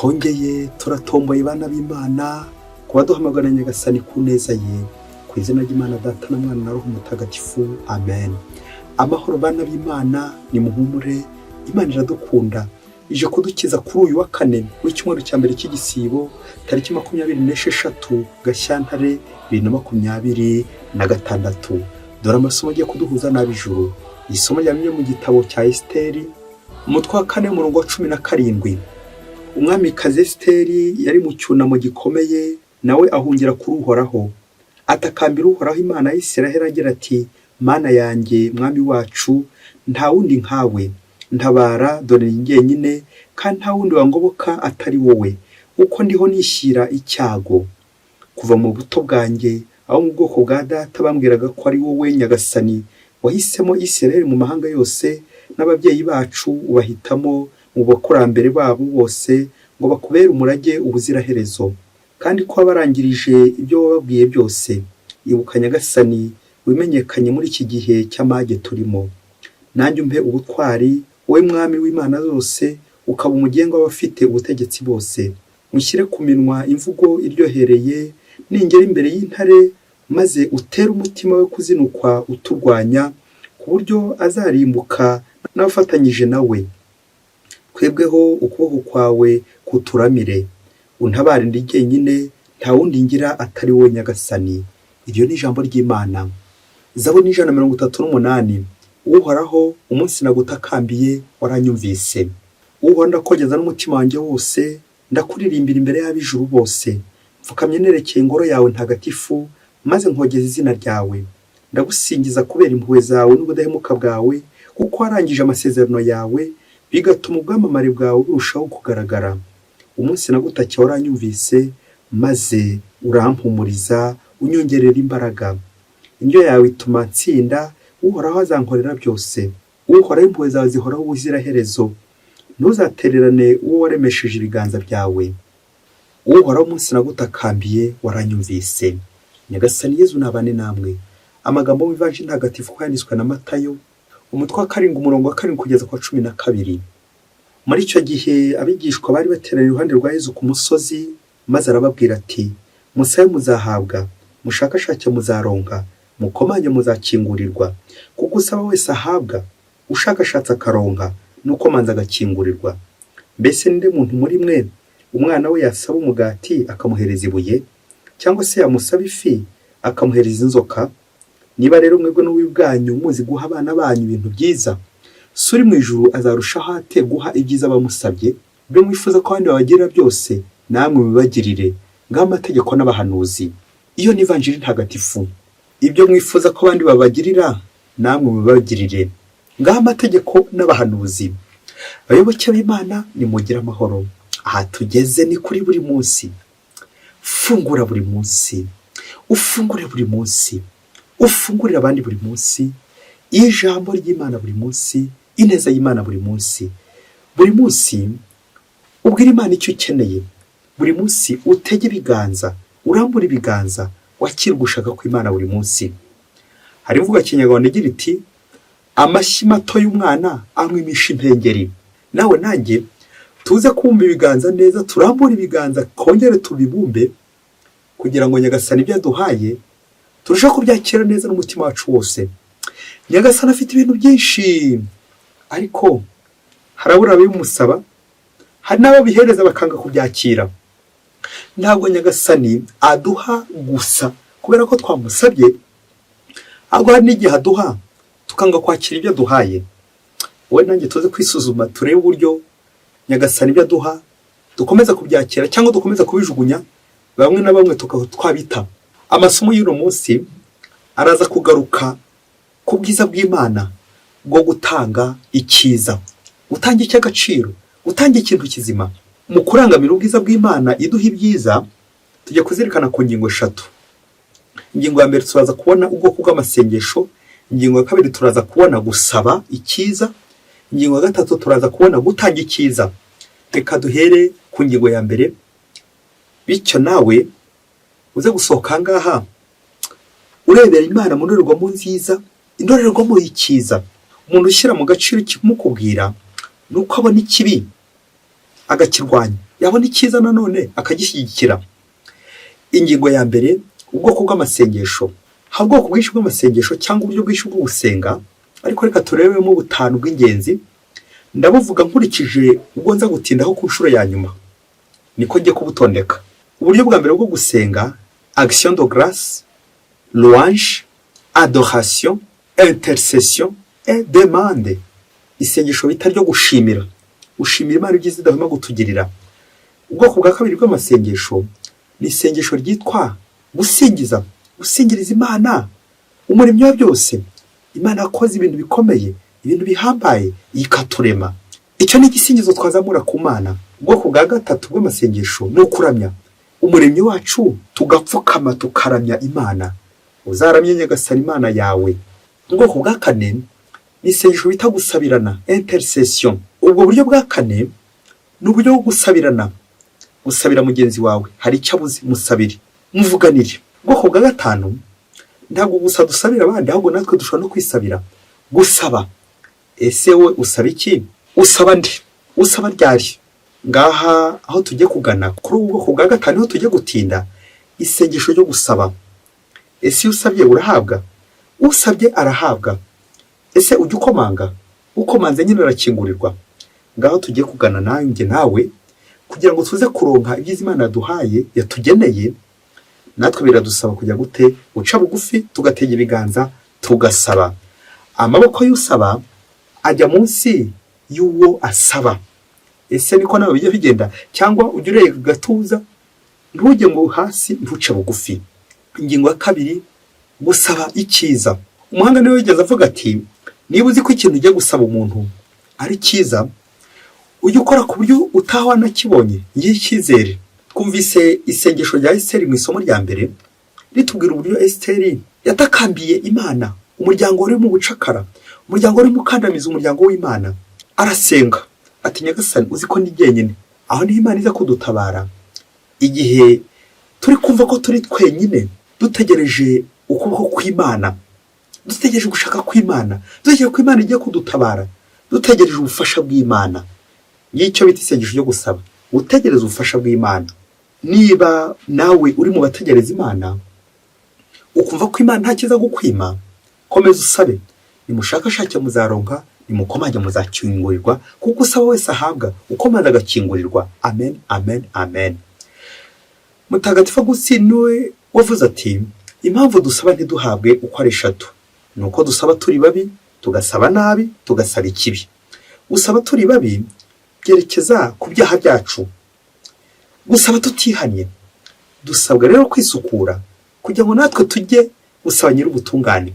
Twongeye turatomboye, bana b'Imana, kuba duhamagara Nyagasani ku neza ye. Ku izina ry'Imana Data na Mwana na Roho Mutagatifu, amen. Amahoro, bana b'Imana, ni muhumure. Imana iradukunda, ije kudukiza kuri uyu wa kane w'icyumweru cya mbere cy'igisibo, tariki 26 Gashyantare 2026. Dore amasomo agiye kuduhuza n'ab'ijuru. Isomo ryamye mu gitabo cya Esiteri, umutwe wa kane, umurongo wa 17. Umwamikazi Esiteri yari mu cyunamo gikomeye, nawe ahungira kuri Uhoraho, atakambira Uhoraho Imana ya Isiraheli agira ati: "Mana yanjye, Mwami wacu, nta wundi nkawe. Ntabara, dore ni jyenyine, kandi nta wundi wangoboka atari wowe, uko ndiho nishyira icyago. Kuva mu buto bwanjye, abo mu bwoko bwa data bambwiraga ko ari wowe Nyagasani wahisemo Isiraheli mu mahanga yose, n'ababyeyi bacu ubahitamo mu bakurambere babo bose ngo bakubere umurage ubuziraherezo, kandi ko wabarangirije ibyo wababwiye byose. Ibuka Nyagasani, wimenyekanye muri iki gihe cy'amage turimo. Nanjye umpe ubutwari, wowe Mwami w'Imana zose, ukaba umugenga w'abafite ubutegetsi bose. Mushyire ku minwa imvugo iryohereye ningera imbere y'intare, maze utere umutima we kuzinukwa uturwanya, ku buryo azarimbuka n'abafatanyije nawe. Twebweho ukuboko kwawe kuturamire, untabare, ndi jyenyine, nta wundi ngira atari wowe Nyagasani." Iryo ni ijambo ry'Imana. Zaburi 138. Uhoraho, umunsi nagutakambiye waranyumvise. Uhoraho, ndakogeza n'umutima wanjye wose, ndakuririmbira imbere y'ab'ijuru bose. Mfukamye nerekeye Ingoro yawe ntagatifu, maze nkogeza izina ryawe. Ndagusingiza kubera impuhwe zawe n'ubudahemuka bwawe, kuko warangije amasezerano yawe, bigatuma ubwamamare bwawe burushaho kugaragara. Umunsi nagutakiye waranyumvise, maze urampumuriza, unyongerera imbaraga. Indyo yawe ituma nsinda. Uhoraho azankorera byose. Uhoraho, impuhwe zawe zihoraho ubuziraherezo, ntuzatererane uwo waremesheje ibiganza byawe. Uhoraho, umunsi nagutakambiye waranyumvise. Nyagasani Yezu nabane namwe. Amagambo mu Ivanjiri ntagatifu uko yanditswe na Matayo, umutwe wa 7, umurongo wa 7 kugeza ku wa 12. Muri icyo gihe abigishwa bari bateraniye iruhande rwa Yezu ku musozi, maze arababwira ati: "Musabe muzahabwa, mushakashake muzaronka, mukomange muzakingurirwa. Kuko usaba wese ahabwa, ushakashatse akaronka, n'ukomanze agakingurirwa. Mbese ninde muntu muri mwe umwana we yasaba umugati akamuhereza ibuye, cyangwa se yamusaba ifi akamuhereza inzoka? Niba rero mwebwe n'ububi bwanyu muzi guha abana banyu ibintu byiza, So uri mu ijuru azarushaho ate guha ibyiza abamusabye? Ibyo mwifuza ko abandi babagirira byose, namwe mubibagirire. Ngaho amategeko n'abahanuzi." Iyo ni Ivanjiri ntagatifu. Ibyo mwifuza ko abandi babagirira, namwe mubibagirire. Ngaho amategeko n'abahanuzi. Abayoboke b'Imana, nimugire amahoro. Aha tugeze ni kuri buri munsi. Fungura buri munsi, ufungure buri munsi, ufungurire abandi buri munsi, ijambo ry'Imana buri munsi, ineza y'Imana buri munsi. Buri munsi ubwira Imana icyo ukeneye. Buri munsi utege ibiganza, urambure ibiganza, wakire ugushaka kw'Imana buri munsi. Hari imvugo ya Kinyarwanda igira iti: "Amashyi mato y'umwana amwimisha impengeri." Nawe nanjye tuze kubumba ibiganza neza, turambure ibiganza, kongere tubibumbe, kugira ngo Nyagasani ibyo aduhaye turusheho kubyakira neza n'umutima wacu wose. Nyagasani afite ibintu byinshi, ariko harabura ababimusaba, hari n'ababihereza bakanga kubyakira. Ntabwo Nyagasani aduha gusa kubera ko twamusabye, ahubwo hari n'igihe aduha tukanga kwakira ibyo aduhaye. Wowe nanjye tuze kwisuzuma, turebe uburyo Nyagasani ibyo aduha dukomeza kubyakira cyangwa dukomeza kubijugunya, bamwe na bamwe tukaba twabita. Amasomo y'uno munsi araza kugaruka ku bwiza bw'Imana bwo gutanga icyiza, gutanga icy'agaciro, gutanga ikintu kizima. Mu kurangamira ubwiza bw'Imana iduha ibyiza, tujya kuzirikana ku ngingo eshatu. Ingingo ya mbere, turaza kubona ubwoko bw'amasengesho. Ingingo ya kabiri, turaza kubona gusaba icyiza. Ingingo ya gatatu, turaza kubona gutanga icyiza. Reka duhere ku ngingo ya mbere, bityo nawe uze gusohoka aha ngaha urebera Imana mu ndorerwamo nziza, indorerwamo y'icyiza. Umuntu ushyira mu gaciro, ikimukubwira ni uko abona ikibi agakirwanya. Yabona icyiza nanone akagishyigikira. Ingingo ya mbere, ubwoko bw'amasengesho. Hari ubwoko bwinshi bw'amasengesho cyangwa uburyo bwinshi bwo gusenga, ariko reka turebemo butanu bw'ingenzi. Ndabuvuga nkurikije ubwo nza gutindaho ku nshuro ya nyuma, niko njye kubutondeka. Uburyo bwa mbere bwo gusenga: action de grâce, louange, adoration, intercession et demande. Isengesho bita ryo gushimira, gushimira Imana ibyiza idahwema kutugirira. Ubwoko bwa kabiri bw'amasengesho ni isengesho ryitwa gusingiza, gusingiriza Imana Umuremyi wa byose. Imana yakoze ibintu bikomeye, ibintu bihambaye, ikaturema. Icyo ni igisingizo twazamura ku Mana. Ubwoko bwa gatatu bw'amasengesho ni ukuramya Umuremyi wacu, tugapfukama tukaramya Imana. Uzaramye Nyagasani Imana yawe. Ubwoko bwa kane ni isengesho bita gusabirana, intercession. Ubwo buryo bwa kane ni uburyo bwo gusabirana, gusabira mugenzi wawe. Hari icyo abuze, musabire, muvuganire. Ubwoko bwa gatanu, ntabwo gusa dusabira abandi, ahubwo natwe dushobora no kwisabira, gusaba. Ese wowe usaba iki? Usaba nde? Usaba ryari? Ngaha aho tujye kugana kuri ubu bwoko bwa gatanu, niho tujye gutinda, isengesho ryo gusaba. Ese iyo usabye urahabwa? Usabye arahabwa. Ese ujya ukomanga? Ukomanze nyine arakingurirwa. Ngaho tugiye kugana nanjye nawe kugira ngo tuze kuronka ibyiza Imana yaduhaye, yatugeneye. Natwe biradusaba kujya gute? Guca bugufi, tugatega ibiganza, tugasaba. Amaboko y'usaba ajya munsi y'uwo asaba. Ese niko nawe bijya bigenda, cyangwa ujya ureba gatuza, ntujye ngo hasi, ntuce bugufi? Ingingo ya kabiri, gusaba icyiza. Umuhanga niwe wigeze avuga ati: "Niba uzi ko ikintu ugiye gusaba umuntu ari cyiza, ujye ukora ku buryo utaha wanakibonye." Ngiye icyizere. Twumvise isengesho rya Esiteri mu isomo rya mbere, ritubwira uburyo Esiteri yatakambiye Imana. Umuryango wari mu bucakara, umuryango wari ukandamiza umuryango w'Imana. Arasenga ati: "Nyagasani, uzi ko ndi jyenyine." Aho niho Imana iza kudutabara, igihe turi kumva ko turi twenyine, dutegereje ukuboko kw'Imana, dutegereje gushaka kw'Imana, dutegereje ko Imana igiye kudutabara, dutegereje ubufasha bw'Imana. Ngicyo bita isengesho ryo gusaba, gutegereza ubufasha bw'Imana. Niba nawe uri mu bategereza Imana, ukumva ko Imana nta cyiza gukwima, komeza usabe. "Nimushakashake muzaronka, nimukomange muzakingurirwa, kuko usaba wese ahabwa, ukomanze agakingurirwa." Amen, amen, amen. Mutagatifu Agusitini we wavuze ati: "Impamvu dusaba ntiduhabwe uko ari eshatu ni uko dusaba turi babi, tugasaba nabi, tugasaba ikibi." Gusaba turi babi byerekeza ku byaha byacu, gusaba tutihannye. Dusabwa rero kwisukura kugira ngo natwe tujye gusaba Nyir'ubutungane.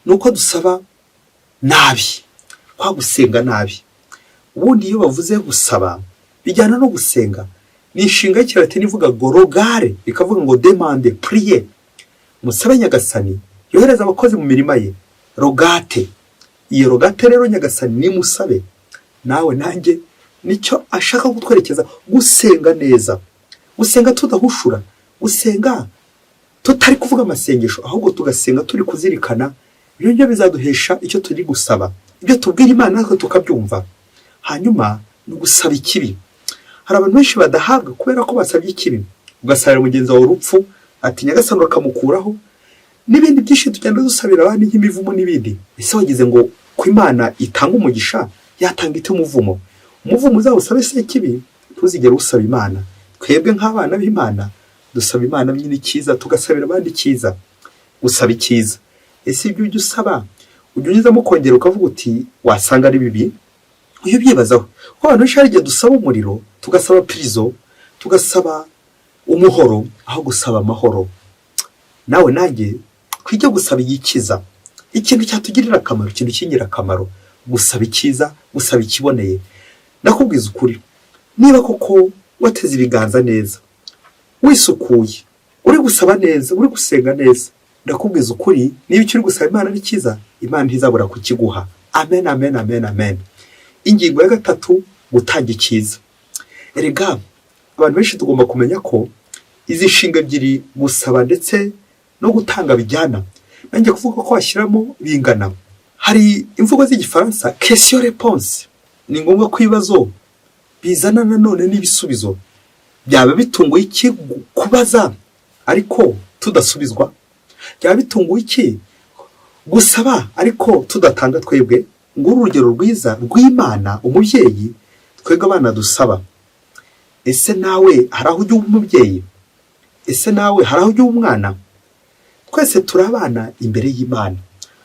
Ni uko dusaba nabi, kwa gusenga nabi. Ubundi iyo bavuze gusaba bijyana no gusenga. Ni inshinga y'Ikilatini ivuga ngo rogare, ikavuga ngo demander, prier. Musabe Nyagasani yohereza abakozi mu mirima ye. Rogate, iyo rogate rero, Nyagasani nimusabe. Nawe nanjye nicyo ashaka kutwerekeza: gusenga neza, gusenga tudahushura, gusenga tutari kuvuga amasengesho, ahubwo tugasenga turi kuzirikana. Ibyo ngibyo bizaduhesha icyo turi gusaba, ibyo tubwira Imana natwe tukabyumva. Hanyuma ni ugusaba ikibi. Hari abantu benshi badahabwa kubera ko basabye ikibi. Ugasabira mugenzi wawe urupfu, ati Nyagasani bakamukuraho, n'ibindi byinshi tugenda dusabira abandi nk'imivumo n'ibindi. Ese wagize ngo ko Imana itanga umugisha, yatanga ite umuvumo? Umuvumo uzawusabe Sekibi, ntuzigere usaba Imana. Twebwe nk'abana b'Imana dusaba Imana nyine icyiza, tugasabira abandi icyiza. Gusaba icyiza. Ese ibyo ujya usaba ujya unyuzamo ukongera ukavuga uti: "Wasanga ari bibi"? Ujya ubyibazaho? Kuko abantu benshi hari igihe dusaba umuriro, tugasaba pirizo, tugasaba umuhoro aho gusaba amahoro. Nawe nanjye twige gusaba igikiza, ikintu cyatugirira akamaro, ikintu cy'ingirakamaro, gusaba icyiza, gusaba ikiboneye. Ndakubwiza ukuri, niba koko wateze ibiganza neza, wisukuye, uri gusaba neza, uri gusenga neza, ndakubwiza ukuri, niba icyo uri gusaba Imana ari cyiza, Imana ntizabura kukiguha. Amen, amen, amen, amen. Ingingo ya gatatu, gutanga icyiza. Erega abantu benshi tugomba kumenya ko izi nshinga ebyiri, gusaba ndetse no gutanga, bijyana. Nanjye kuvuga ko washyiramo bingana. Hari imvugo z'Igifaransa, question réponse. Ni ngombwa ko ibibazo bizana nanone n'ibisubizo. Byaba bitunguye iki kubaza ariko tudasubizwa? Byaba bitunguye iki gusaba ariko tudatanga twebwe? Nguru urugero rwiza rw'Imana umubyeyi, twebwe abana dusaba. Ese nawe hari aho ujya uba umubyeyi? Ese nawe hari aho ujya uba umwana? Twese turi abana imbere y'Imana,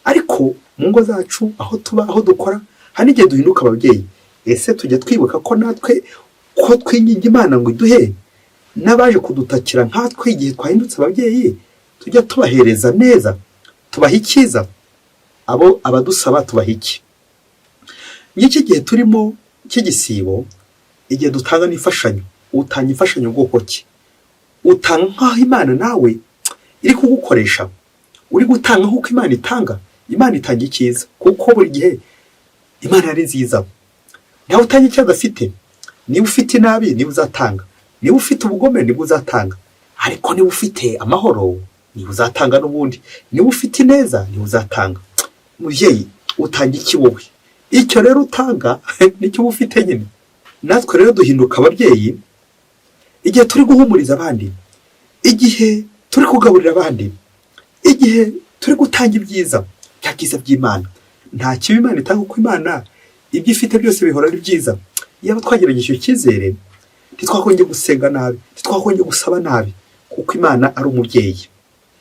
ariko mu ngo zacu, aho tuba, aho dukora, hari n'igihe duhinduka ababyeyi. Ese tujya twibuka ko natwe ko twinginga Imana ngo iduhe, n'abaje kudutakira nkatwe igihe twahindutse ababyeyi, tujya tubahereza neza, tubaha icyiza? Abo abadusaba tubaha iki? N'iki gihe turimo cy'igisibo, igihe dutanga n'imfashanyo, utanga imfashanyo bwoko ki? Utanga nk'aho Imana nawe iri kugukoresha? Uri gutanga nk'uko Imana itanga? Imana itanga icyiza, kuko buri gihe Imana ari nziza. Ntawe utanga icyo adafite. Niba ufite inabi, niba uzatanga. Niba ufite ubugome, nibwo uzatanga. Ariko niba ufite amahoro, niba uzatanga n'ubundi. Niba ufite ineza, niba uzatanga. Mubyeyi, utanga iki wowe? Icyo rero utanga nicyo uba ufite nyine. Natwe rero duhinduka ababyeyi igihe turi guhumuriza abandi, igihe turi kugaburira abandi, igihe turi gutanga ibyiza, bya byiza by'Imana. Nta kibi Imana itanga, kuko Imana ibyo ifite byose bihora ari byiza. Iyaba twagerageje icyo cyizere, ntitwakongeye gusenga nabi, ntitwakongeye gusaba nabi, kuko Imana ari umubyeyi.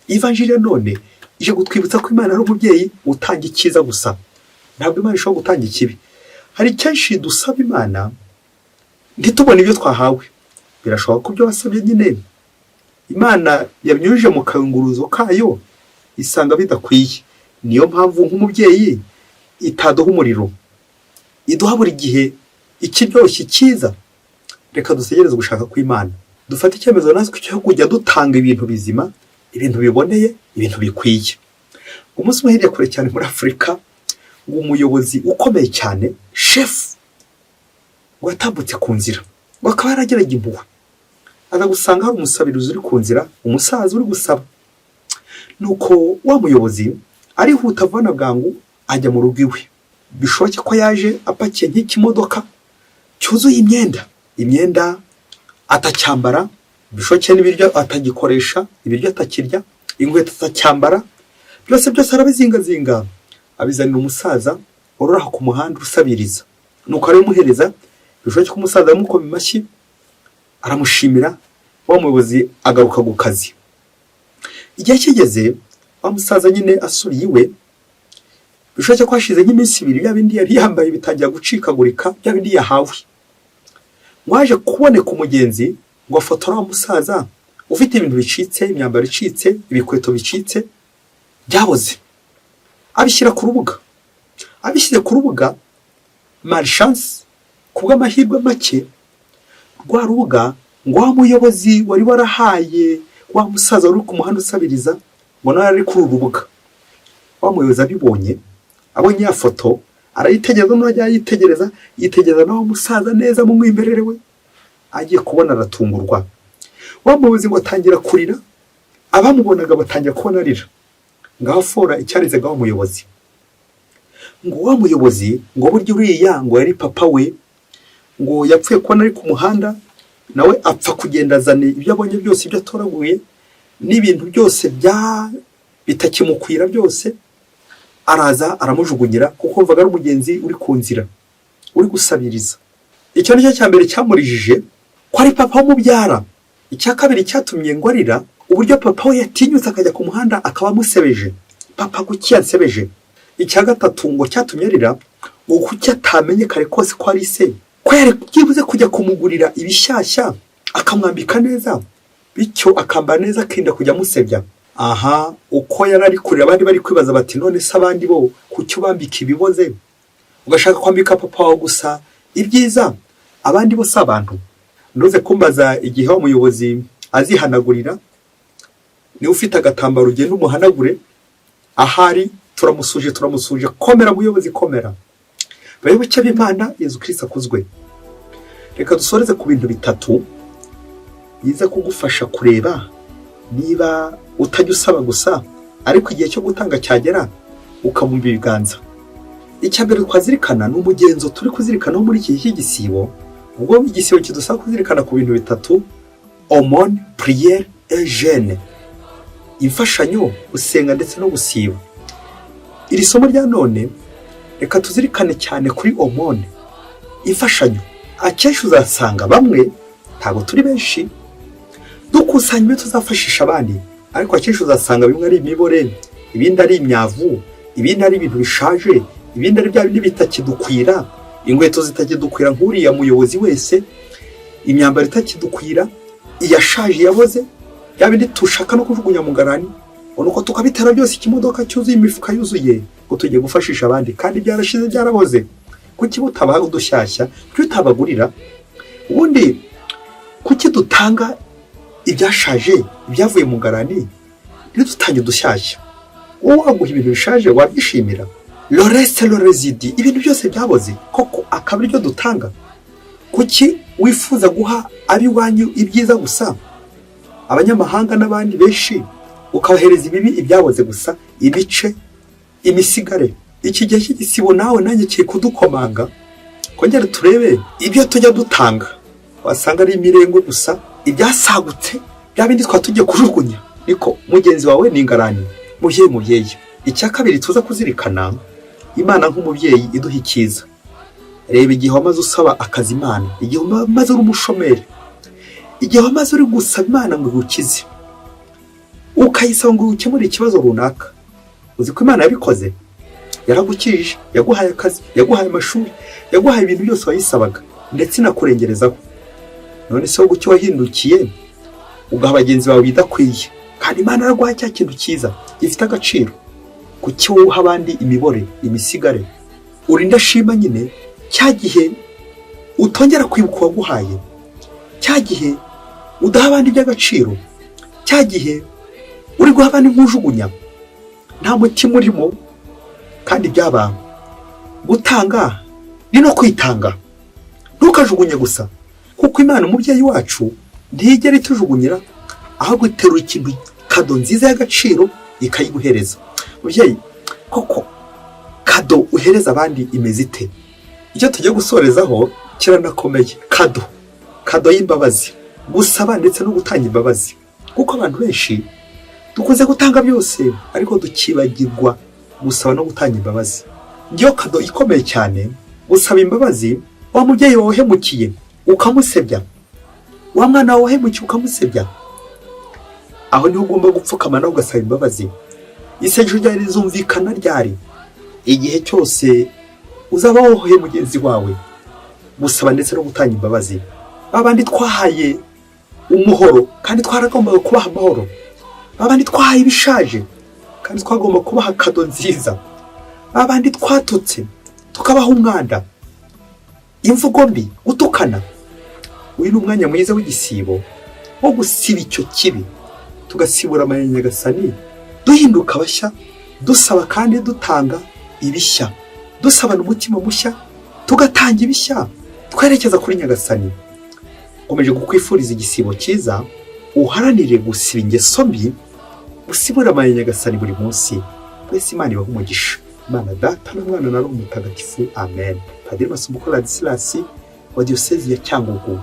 Ivanjiri ya none ije kutwibutsa ko Imana ari umubyeyi utanga icyiza gusa. Ntabwo Imana ishobora gutanga ikibi. Hari kenshi dusaba Imana ntitubone ibyo twahawe. Birashoboka ko ibyo wasabye nyine Imana yabinyujije mu kayunguruzo kayo, isanga bidakwiye. Niyo mpamvu nk'umubyeyi itaduha umuriro, iduha buri gihe ikiryoshye, cyiza. Reka dutegereze gushaka kw'Imana, dufate icyemezo natwe cyo kujya dutanga ibintu bizima, ibintu biboneye, ibintu bikwiye. Umunsi umwe, hirya kure cyane muri Afurika, ngo umuyobozi ukomeye cyane, shefu, ngo yatambutse ku nzira, ngo akaba yarageraga impuhwe, aza gusanga hari umusabirizi uri ku nzira, umusaza uri gusaba. Nuko wa muyobozi arihuta avana bwangu ajya mu rugo iwe. Bishoboke ko yaje apakiye nk'ikimodoka cyuzuye imyenda, imyenda atacyambara, bishoboke n'ibiryo atagikoresha, ibiryo atakirya, inkweto atacyambara, byose byose arabizingazinga, abizanira umusaza wari aho ku muhanda usabiriza. Nuko arabimuhereza. Bishoboke ko umusaza yamukoma amashyi, aramushimira. Wa muyobozi agaruka ku kazi. Igihe kigeze, wa musaza nyine asubiye iwe, bishoboke ko hashize nk'iminsi 2, bya bindi yari yambaye bitangira gucikagurika, bya bindi yahawe. Waje kuboneka umugenzi ngo afotore wa musaza ufite ibintu bicitse, imyambaro icitse, ibikweto bicitse byaboze, abishyira ku rubuga. Abishyize ku rubuga, malchance, ku bw'amahirwe make, rwa rubuga, ngo wa muyobozi wari warahaye wa musaza wari ku muhanda usabiriza, ngo nawe ari kuri uru rubuga. Wa muyobozi abibonye, abonye ya foto, arayitegereza, n'ajya yitegereza, yitegereza na wa musaza neza mu mwimerere we. Agiye kubona aratungurwa. Wa muyobozi ngo atangira kurira, abamubonaga batangira kubona arira. Ngaho fora icyarizaga wa muyobozi. Ngo wa muyobozi, ngo burya uriya ngo yari papa we, ngo yapfuye kubona ari ku muhanda, nawe apfa kugenda azana ibyo abonye byose, ibyo atoraguye n'ibintu byose bya bitakimukwira byose, araza aramujugunyira, kuko mvaga ari umugenzi uri ku nzira uri gusabiriza. Icyo nicyo cya mbere cyamurijije, ko ari papa w'umubyara. Icya kabiri cyatumye ngo arira, uburyo papa we yatinyutse akajya ku muhanda akaba amusebeje. Papa kuki yansebeje? Icya gatatu ngo cyatumye arira, ngo kuki atamenye kare kose ko ari se, ko yari byibuze kujya kumugurira ibishyashya, akamwambika neza, bityo akambara neza, akirinda kujya amusebya. Aha uko yari ari kurira, abandi bari kwibaza bati: "None se abandi bo kuki ubambika ibiboze, ugashaka kwambika papa wawe gusa ibyiza? Abandi bo si abantu?" Ntuze kumbaza igihe wa muyobozi azihanagurira. Niba ufite agatambaro, ugenda umuhanagure. Ahari turamusuje, turamusuje. Komera muyobozi, komera. Bayoboke b'Imana, Yezu Kirisitu akuzwe. Reka dusoreze ku bintu bitatu biza kugufasha kureba niba utajya usaba gusa, ariko igihe cyo gutanga cyagera ukabumba ibiganza. Icya mbere twazirikana ni umugenzo turi kuzirikanaho muri iki gihe cy'igisibo. Ubwo igisibo kidusaba kuzirikana ku bintu bitatu. Aumône, prière et jeûne, imfashanyo, gusenga ndetse no gusiba. Iri somo rya none, reka tuzirikane cyane kuri aumône, imfashanyo. Akenshi uzasanga bamwe, ntabwo turi benshi, dukusanya ibyo tuzafashisha abandi, ariko akenshi uzasanga bimwe ari imibore, ibindi ari imyavu, ibindi ari ibintu bishaje, ibindi ari bya bindi bitakidukwira, inkweto zitakidukwira nk'uriya muyobozi wese, imyambaro itakidukwira, iyashaje, yaboze, bya bindi dushaka no kujugunya mu ngarani, nuko tukabitera byose, ikimodoka cyuzuye, imifuka yuzuye, ngo tugiye gufashisha abandi, kandi byarashize, byaraboze. Kuki butabaha udushyashya? Kuki utabagurira ubundi? Kuki dutanga ibyashaje, ibyavuye mu ngarani, ntidutange udushyashya? Wowe waguha ibintu bishaje wabyishimira? Le reste, le résidu, ibintu byose byaboze koko akaba aribyo dutanga. Kuki wifuza guha ab'iwanyu ibyiza gusa, abanyamahanga n'abandi benshi ukabahereza ibibi, ibyaboze gusa, ibice, imisigare? Iki gihe cy'igisibo nawe nanjye kiri kudukomanga. Kongera turebe ibyo tujya dutanga, wasanga ari imirengwe gusa, ibyasagutse, bya bindi twaba tugiye kujugunya. Niko mugenzi wawe ni ingarani. Mubyeyi, mubyeyi, icya kabiri tuza kuzirikana, Imana nk'umubyeyi iduha icyiza. Reba igihe wamaze usaba akazi Imana, igihe wamaze uri umushomeri, igihe wamaze uri gusaba Imana ngo igukize, ukayisaba ngo ukemure ikibazo runaka. Uzi ko Imana yabikoze? Yaragukijije, yaguhaye akazi, yaguhaye amashuri, yaguhaye ibintu byose wayisabaga, ndetse inakurengerezaho. None se wowe icyo wahindukiye ugaha bagenzi bawe bidakwiye, kandi Imana yaraguhaye cya kintu cyiza gifite agaciro? Kuki wowe uha abandi imibore, imisigare? Uri indashima nyine cya gihe utongera kwibuka uwaguhaye, cya gihe udaha abandi iby'agaciro, cya gihe uri guha abandi nk'ujugunya, nta mutima urimo. Kandi byaba gutanga ni no kwitanga. Ntukajugunye gusa, kuko Imana umubyeyi wacu ntiyigera itujugunyira, ahubwo iterura ikintu, cadeau nziza y'agaciro, ikayiguhereza. Mubyeyi, koko cadeau uhereza abandi imeze ite? Icyo tugiye gusorezaho kiranakomeye. Cadeau, cadeau y'imbabazi, gusaba ndetse no gutanga imbabazi, kuko abantu benshi dukunze gutanga byose ariko tukibagirwa gusaba no gutanga imbabazi. Ngiyo cadeau ikomeye cyane, gusaba imbabazi. Wa mubyeyi wawe wahemukiye ukamusebya, wa mwana wawe wahemukiye ukamusebya, aho niho ugomba gupfukama nawe ugasaba imbabazi. Isengesho ryawe rizumvikana ryari? Igihe cyose uzaba wohoye mugenzi wawe. Gusaba ndetse no gutanga imbabazi. Babandi twahaye umuhoro kandi twaragombaga kubaha amahoro, babandi twahaye ibishaje kandi twagomba kubaha cadeau nziza, babandi twatutse tukabaha umwanda, imvugo mbi, gutukana, uyu ni umwanya mwiza w'igisibo wo gusiba icyo kibi, tugasibura Nyagasani, duhinduka bashya, dusaba kandi dutanga ibishya, dusabana umutima mushya, tugatanga ibishya, twerekeza kuri Nyagasani. Nkomeje kukwifuriza igisibo cyiza. Uharanire gusiba ingeso mbi, usibure Nyagasani buri munsi. Mwese Imana ibahe umugisha. Imana Data na Mwana na Roho Mutagatifu. Amen. Padiri Masumbuko Ladislas wa Diyosezi ya Cyangugu.